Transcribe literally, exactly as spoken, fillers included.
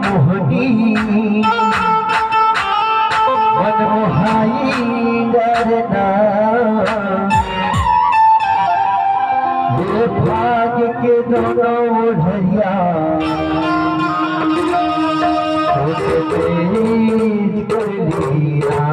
मोहनी मन मोहाई डरना, ये भाग के दोनों ओढ़िया, उसे तेज कर लिया।